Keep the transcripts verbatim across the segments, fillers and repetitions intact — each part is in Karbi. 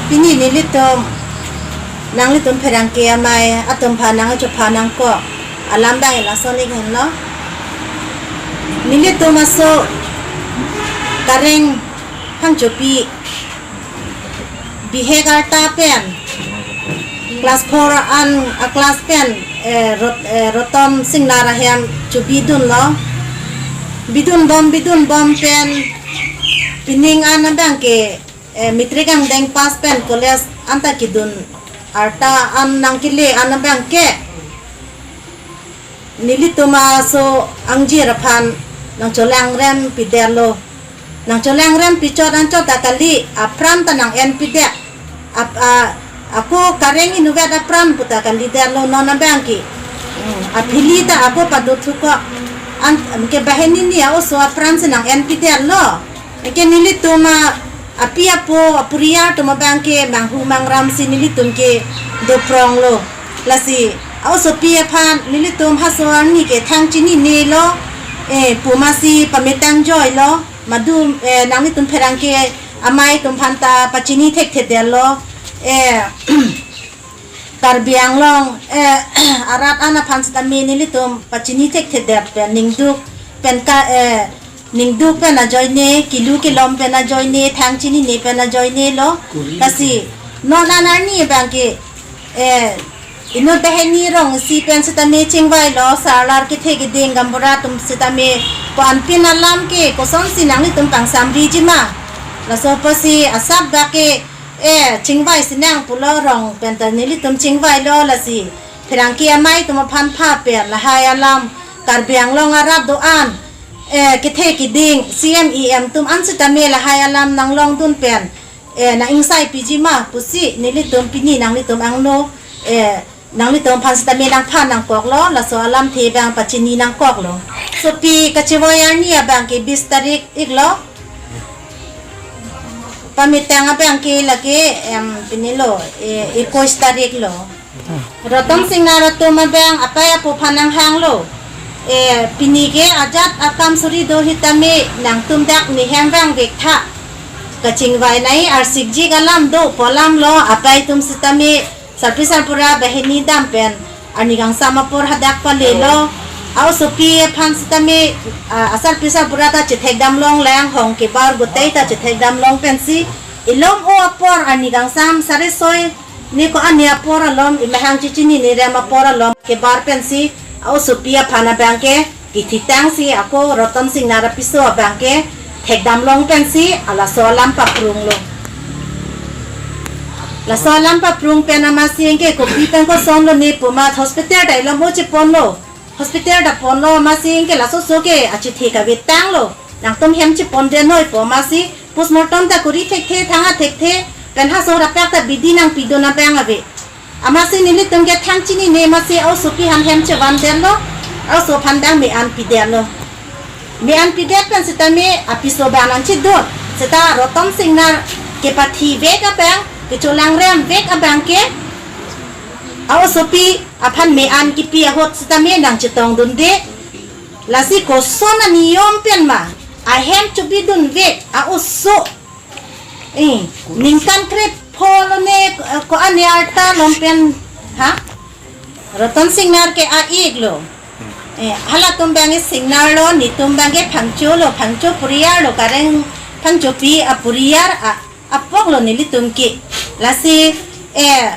Pini nelitum, nanglitum pherangke amei atum aphan nangchopha nangkok alam abang lason ik henlo. Nelitum aso Kareng Phangchopi bihek arta pen class four an a class pen, eh, Rot-, eh, Roton Singnar ahem chobidunlo. Bidunbom, bidunbom pen pining an abang ke, eh, matric angdeng pass pen college anta kedun arta an nangkele an abang ke nelitum aso angjir aphan nangcholangrem pidetlo. Nangcholangrem pichot anchot ta kali, apran ta nang-en pidet. Ap-, a-, ako Kareng inutvet apran pu ta kalidetlo non abang ke. Hmm, aphili ta ako pado thuko. An, ke banghini ni a-oso apran si nang-en pidetlo. Ke nelitum a, api apo, aporiyal atum abang ke manghu mangram si nelitum ke dopronglo. Lasi a-osopi aphan nelitum haso arni ke thang chininelo, eh, pu masi pamettang joilo, madu, eh, nanglitum pherangke amei atum aphan ta pachini thekthedetlo, eh, Karbi Anglong, eh, arat an aphan sitame nelitum pachini thekthedet pen ningduk pen ka, eh, ningduk pen ajoine, kilu kilom pen ajoine, thang chinine pen ajoinelo. Lasi non an arni abang ke, eh, inut banghini rong isi pen sitame chingvailo, sarlar kethe keding gaonbura atum sitame ko-anpin alam ke kosonsi nanglitum pangsamriji ma. Laso apotsi asap bak ke, eh, chingvai sinang pulo rong pen ta nelitum chingvailo, lasi pherangke amei atum aphan pha pen lahai alam, Karbi Anglong arat do-an, eh, kethe keding, C M E M atum an sitame lahai alam nanglongdun pen, eh, nang-ingsai piji ma pusi nelitum pini nanglitum angno, eh, nanglitum aphan sitame nangpha nangkoklo, laso alamthe abang pachini nangkoklo. Sopi kachevoi arni abang ke bis tarik iklo. Pamettang abang ke lake, em, pinilo, eh, ekuis tarik lo. Roton Singnar atum abang apei apo aphan nanghanglo. Eh, pini ke ajat akam suri do sitame nangtum dak nehem vangvek tha. Kachingvai nai arsikjik alam do pu alamlo, apei atum sitame sarpi sarpura banghini dam pen arni kangsam apor hadak palelo. A-osopi aphan sitame, ah, asarpi sarpura ta chethekdam longlang, hong kebar gotei ta chethekdam long pensi ilom o apor arni kangsam sare soi ni ko-an ni apor alom, imahang chichini ni rem apor alom kebar pensi a-osopi aphan abang ke kithitangsi ako Roton Singnar apiso abang ke thekdam long pensi halaso alam paprunglo. Laso alam paprung pen amatsi ke kopi pen kosonlo ne pu amat hospital ta ilom o cheponlo. Hospital ta ponlo amatsi ke laso aso ke achethe kave tanglo. Nangtum hem chepondet noi pu amatsi postmortem ta kori thekthe, thang-a thekthe, pen haso raprak ta bidi nangpidun abang ave. Amatsi nelitum ke thang chinine amatsi a-osopi aphan hem chevandetlo, a-oso aphan dang me-an pidetlo. Me-an pidet pen sitame apiso abang nangchedun. Seta Roton Singnar kepathivek abang, kecholangremvek abang ke a-osopi aphan me-an kipi ahut sitame nangchetongdunde. Lasi koson aniyom pen ma ahem chobidunvek a-oso, eh, ningkan krepho lo ne, eh, ko-an arta lom pen, ha? Roton Singnar ke a-iklo. Eh, halatum abang ke Singnar lo, netum abang ke Phangcho lo, Phangcho poriyal lo, Kareng Phangchopi aporiyal a, apok lo nelitum ke. Lasi, eh,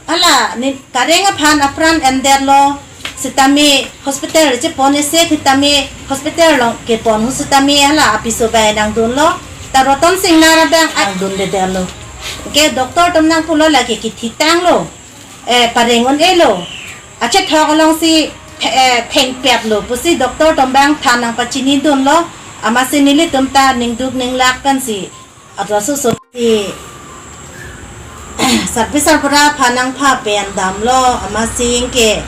hala ne Kareng aphan apran endetlo sitame hospital chepon isi sitame hospital lo kepon ahut sitame hala apiso abang nangdunlo. Ta Roton Singnar abang nangdundedetlo. Ke doctor atum nangpulo lake kithitanglo. Eh, pareng un-elo. Achethok alongsi the-, eh, thengpetlo pusi doctor atum abang than nangpachinidunlo. Amatsi nelitum ta ningduk ninglak pensi adrasu sopi sarpi sarpura aphan nangpha pen damlo, amatsi ke,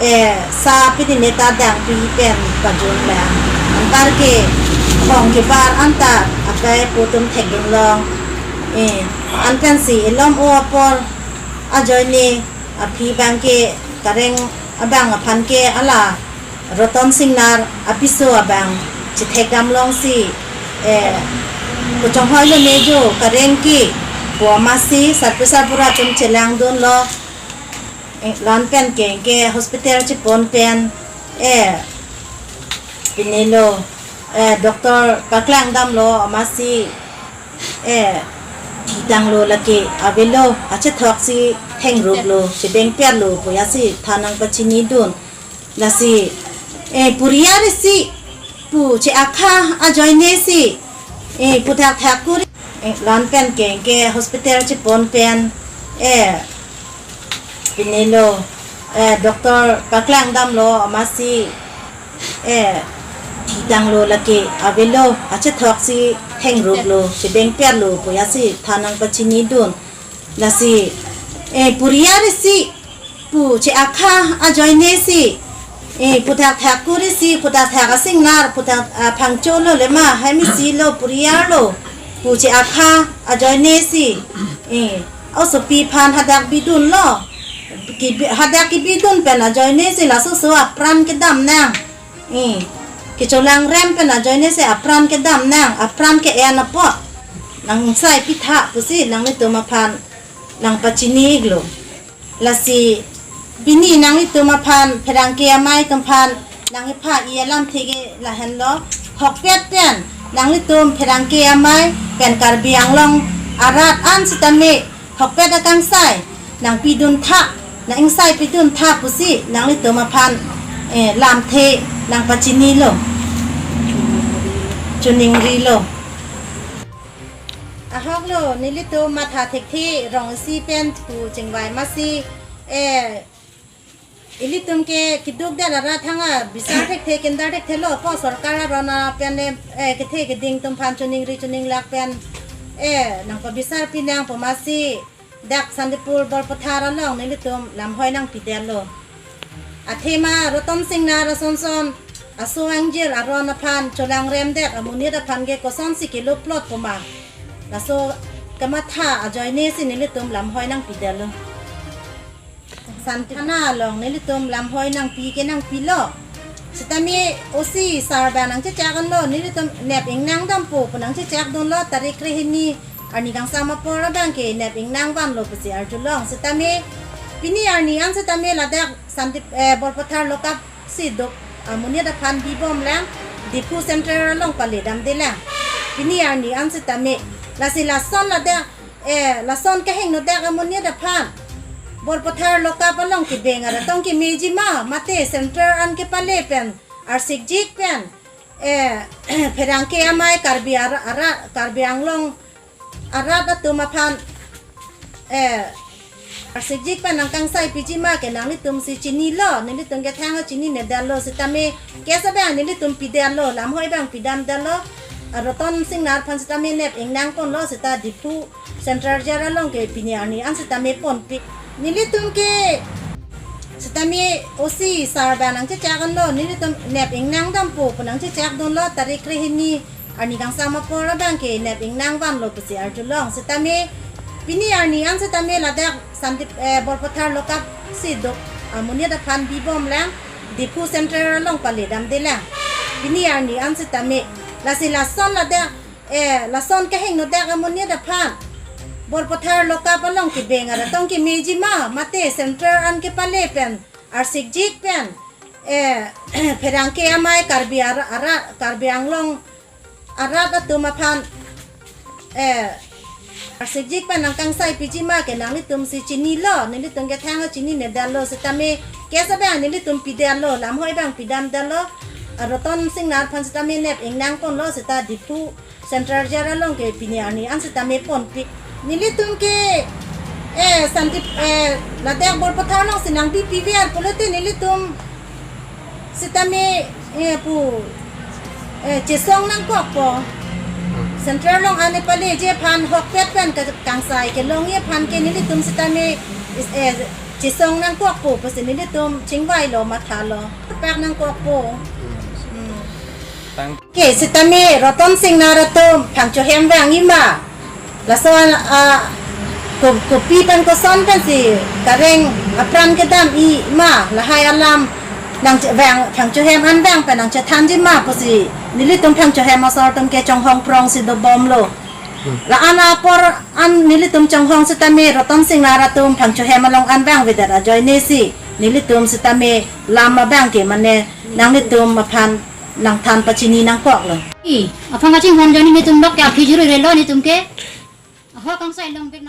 eh, sa pini ne ta dangpi pen pajun lang. Anparke hong kebar anta apei apo atum thekdun long. Eh, an pensi ilom o apor ajoine aphi abang ke Kareng abang aphan ke hala Roton Singnar apiso abang chethekdam longsi, eh, kochonghoi lo ne jo Kareng ke Pu amatsi sarpi sarbura atum chelangdunlo. Eh, la-an pen ke, ke hospital chepon pen, eh, pine lo, eh, doctor paklangdamlo amatsi, eh, thitanglo lake avelo, achethok si thengruplo, chebengperlo pu jasi than nangpachinidun. Lasi, eh, puriar isi pu che-akha ajoine si, eh, pu thakthak kuri, eh, la-an pen ke, ke hospital chepon pen, eh, pine lo, eh, doctor paklangdamlo amatsi, eh, thitanglo lake avelo, achethok si thengruplo, chebengperlo pu jasi than nangpachinidun. Lasi, eh, puriar isi pu che-akha ajoine si, eh, pu thakthak kuri si, pu thakthak asingnar, pu thak, ah, phangcholo lema, hai misi lo, puriar lo, pu che-akha ajoine si, eh, osopi aphan hadak bidunlo, kibi-, hadak kibidun pen ajoine si laso oso apran kedam nang, eh, kecholangrem pen ajoine si apran kedam nang, apran ke-en apot nang sai pitha pusi nanglitum aphan nangpachini-iklo. Lasi pini nanglitum aphan pherangke amei atum aphan nangkepha-i alamthe ke lahenlo, hokpet pen nanglitum pherangke amei pen Karbi Anglong arat an sitame hokpet akangsai nangpiduntha, nang-ingsai piduntha pusi nanglitum aphan, eh, lamthe nangpachinilo, choningrilo. Ahoklo, nelitum matha thekthe rong isi pen pu chingvai amatsi, eh, ilitum ke keduk det arat thang abisar thekthe, kindar thekthelo, pu sorkar aron pen le, eh, kethe keding atum aphan choningri choninglak pen, eh, nangpabisar pinang pu amatsi dak Santipur Borpathar along nelitum lamhoi nangpidetlo. Athema Ratan Singnar ason son aso angjir aron aphan cholangrem det amonit aphan ke kosonsi kilo plot pu ma, laso kamatha ajoine si nelitum lamhoi nangpidetlo. Santhana along nelitum lamhoi nangpi ke nangpilo. Sitame O C sir abang nangchechak-unlo, nelitum nep ingnang dampo pu nangchechakdunlo, tarik krehini arni kangsam apor abang ke nep ingnang vanlo pusi arjulong. Sitame pini arni an sitame ladak Santip, eh, Borpathar lock-up si dok amonit aphan bibomlang, Diphu Central along paledamdelang. Pini arni an sitame, lasi lason ladak, eh, lason kehingno dak amonit aphan Borpathar lock-up along kebeng arat tong kemeji ma, mate Central an kepale pen arsikjik pen, eh, pherangke amei Karbi ara, ara, Karbi Anglong arat atum aphan, eh, arsikjik pen nangkangsai piji ma ke nanglitum si chinilo, nelitum ke thang chininedetlo, sitame case abang nelitum pidetlo, lamhoi abang pidamdetlo, ah, Ratan Singnar aphan sitame nep ingnang ponlo, sita Diphu Central Jail along ke pini arni an sitame ponpi. Nelitum ke sitame O C sir abang nangchechak-unlo, nelitum nep ingnang dampo pu nangchechakdunlo, tarik krehini arni kangsam apor abang ke nep ingnang vanlo pusi arjulong. Sitame pini arni an sitame ladak Santip, eh, Borpathar lock-up si dok amonit aphan bibomlang, Diphu Central along paledamdelang. Pini arni an sitame, lasi lason ladak, eh, lason kehingno dak amonit aphan Borpathar lock-up along kebeng arat tong kemeji ma, mate Central an kepale pen arsikjik pen, eh, pherangke amei Karbi ara, ara, Karbi Anglong arat atum aphan, eh, arsikjik pen nangkangsai piji ma ke nanglitum si chinilo, nelitum ke thang chininedetlo, sitame case abang nelitum pidetlo, lamhoi abang pidamdetlo, ah, Ratan Singnar aphan sitame nep ingnang ponlo, sita Diphu Central Jail along ke pini arni an sitame ponpi. Nelitum ke, eh, Santip, eh, ladak Borpathar along si nangpipiver pulote nelitum sitame, eh, pu, eh, chesong nangkokpo. Central along an epaleji aphan hokpet pen ke kangsai kelongji aphan ke nelitum sitame is, eh, chesong nangkokpo pusi nelitum chingvailo, mathalo. Pak nangkokpo. Hmm. Tang- Ke sitame Ratan Singnar atum phangchohem vangji ma, lason, ah, ko-, kopi pen koson pensi kareng apran kedamji ma, lahai alam nang che-, vang, phangchohem an vang pen nangchethanji ma pusi nelitum phangchohem asor atum ke chonghong prongsi dobomlo. La-an apor an nelitum chonghong sitame Ratan Singnar atum Phangchohem along an vangvedet ajoine si nelitum sitame lam abang ke mane nanglitum aphan nangthan pachini nangkoklo. I, aphan kachinghon ajoine nelitum lok ke aphi juri relo nelitum ke. Aho kangsai long bek